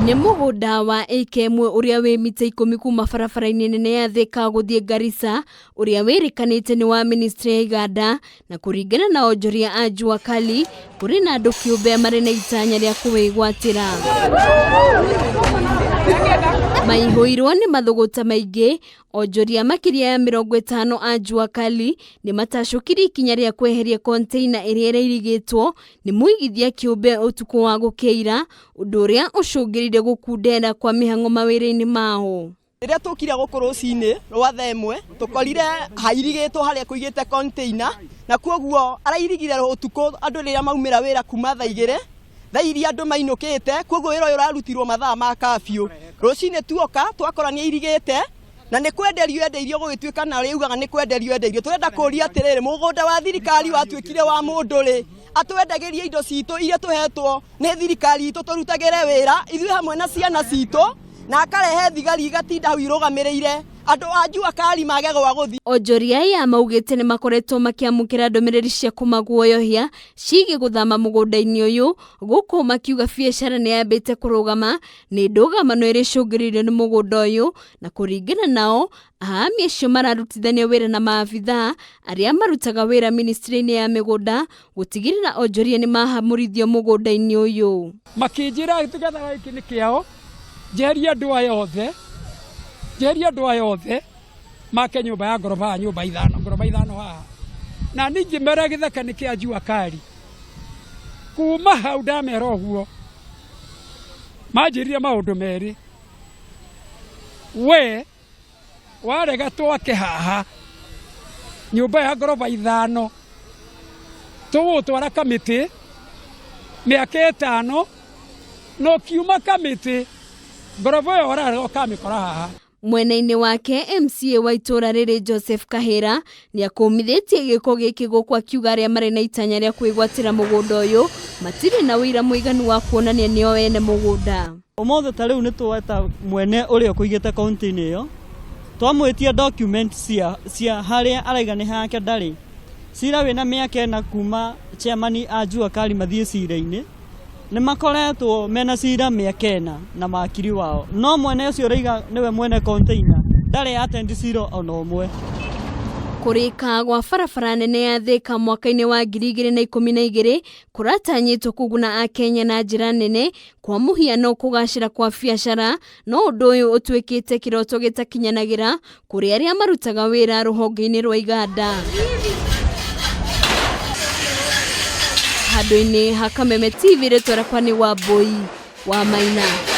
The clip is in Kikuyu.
Nĩ mũgũnda wa ĩka ĩmwe ũrĩa wĩ mita 10 kuma barabara-inĩ nene ya Thika gũthiĩ Garissa ũrĩa wĩrĩkanĩte nĩ wa ministry ya iganda na kũringana na onjoria a Jua Kali kũrĩ na andũ kĩũmbe marĩ na itanya rĩa kũwĩgwatĩra. Maihũirwo nĩ mathũgũta maingĩ onjoria makĩria ya 50 a Jua Kali nĩ matacũkirie ikinya rĩa kweheria container ĩrĩa ĩrairigĩtwo nĩ mũigithia kĩũmbe ũtukũ wa gũkĩira, ũndũ ũrĩa ũcũngĩrĩire gũkundera kwa mĩhang'o mawĩra-inĩ mao. Rĩrĩa tũkire gũkũ rũcinĩ rwa thaa 1 tũkorire hairigĩtwo harĩa kũigĩte container, na kuoguo arairigire ũtukũ andũ rĩrĩa maumĩra wĩra kuma thaa 2, thaa iria andũ mainũkĩte, kuoguo wĩra ũyũ ũrarutirwo mathaa ma curfew. Rũcinĩ tuoka twakora nĩ airigĩte na nĩ kwenderio endeirio gũgĩtuĩka na arĩa augaga nĩ kwenderio endeirio. Tũrenda kũria atĩrĩrĩ, mũgũnda wa thirikari watuĩkire wa mũndũ rĩ, atwendagĩrie indo citũ iria tũhetwo nĩ thirikari itũ tũrutagĩre wĩra ithuĩ hamwe na ciana citũ, na akarehe thigari igatinda hau irũgamĩrĩire andũ a Jua Kali mage gwa gũthiĩ. Onjoria aya maugĩte nĩ makoretwo makĩamũkĩra ndũmĩrĩri cia kũmaguoyohia ciĩgiĩ gũthama mũgũnda-inĩ ũyũ, gũkũ makiuga biacara nĩ yambĩte kũrũgama nĩ ndũgamano ĩrĩa ĩcũngĩrĩirio nĩ mũgũnda ũyũ, na kũringana nao ahami acio mararutithania wĩra na maabithaa arĩa marutaga wĩra ministry-inĩ ya mĩgũnda gũtigĩrĩra onjoria nĩ mahamũrithio mũgũnda-inĩ ũyũ. Makĩnjĩra gĩthaka gĩkĩ nĩ kĩao, njeherie andũ aya othe, njeherie andũ aya othe make nyũmba ya ngoroba haha, nyũmba ithano, ngoroba ithano haha, na niĩ ngĩmera gĩthaka nĩ kĩa Jua Kali. Kuma hau ndamera ũguo manjĩrire maũndũ merĩ, we warega twake haha nyũmba ya ngoroba ithano, tũgũgũtwara kamĩtĩ mĩaka 5, na ũkiuma kamĩtĩ ngoroba ĩyo ũrarega ũkamĩkora haha. Mwena-inĩ wake MCA wa itũũra rĩrĩ Joseph Kahĩra nĩ akũmithĩtie gĩko gĩkĩ gũkũ akiuga arĩa marĩ na itanya rĩa kwĩgwatĩra mũgũnda ũyũ matirĩ na ũira mũiganu wa kuonania nĩo ene mũgũnda. Ũmũthĩ ta rĩu nĩ tweta mwene ũrĩa ũkũigĩte kaunti-inĩ ĩyo, twamwĩtia document cia harĩa araiga nĩ hake ndarĩ. Cira wĩna mĩaka 4 kuma chairman a Jua Kali mathiĩ cira-inĩ, nĩ makoretwo mena cira mĩaka 4 na makiri wao, no mwene ũcio ũraiga nĩwe mwene container ndarĩ attend cira ona ũmwe. Kũrĩka gwa barabara nene ya Thika mwaka-inĩ wa 2012 kũratanyĩtwo kũguna Akenya na njĩra nene, kwa mũhiano kũgacĩra kwa biacara, no ũndũ ũyũ ũtuĩkĩte kĩroto gĩtakinyanagĩra kũrĩ arĩa marutaga wĩra rũhonge-inĩ rwa iganda. Handũ-inĩ ha Kameme TV, rĩtwa rĩakwa nĩ Wambũi wa Maina.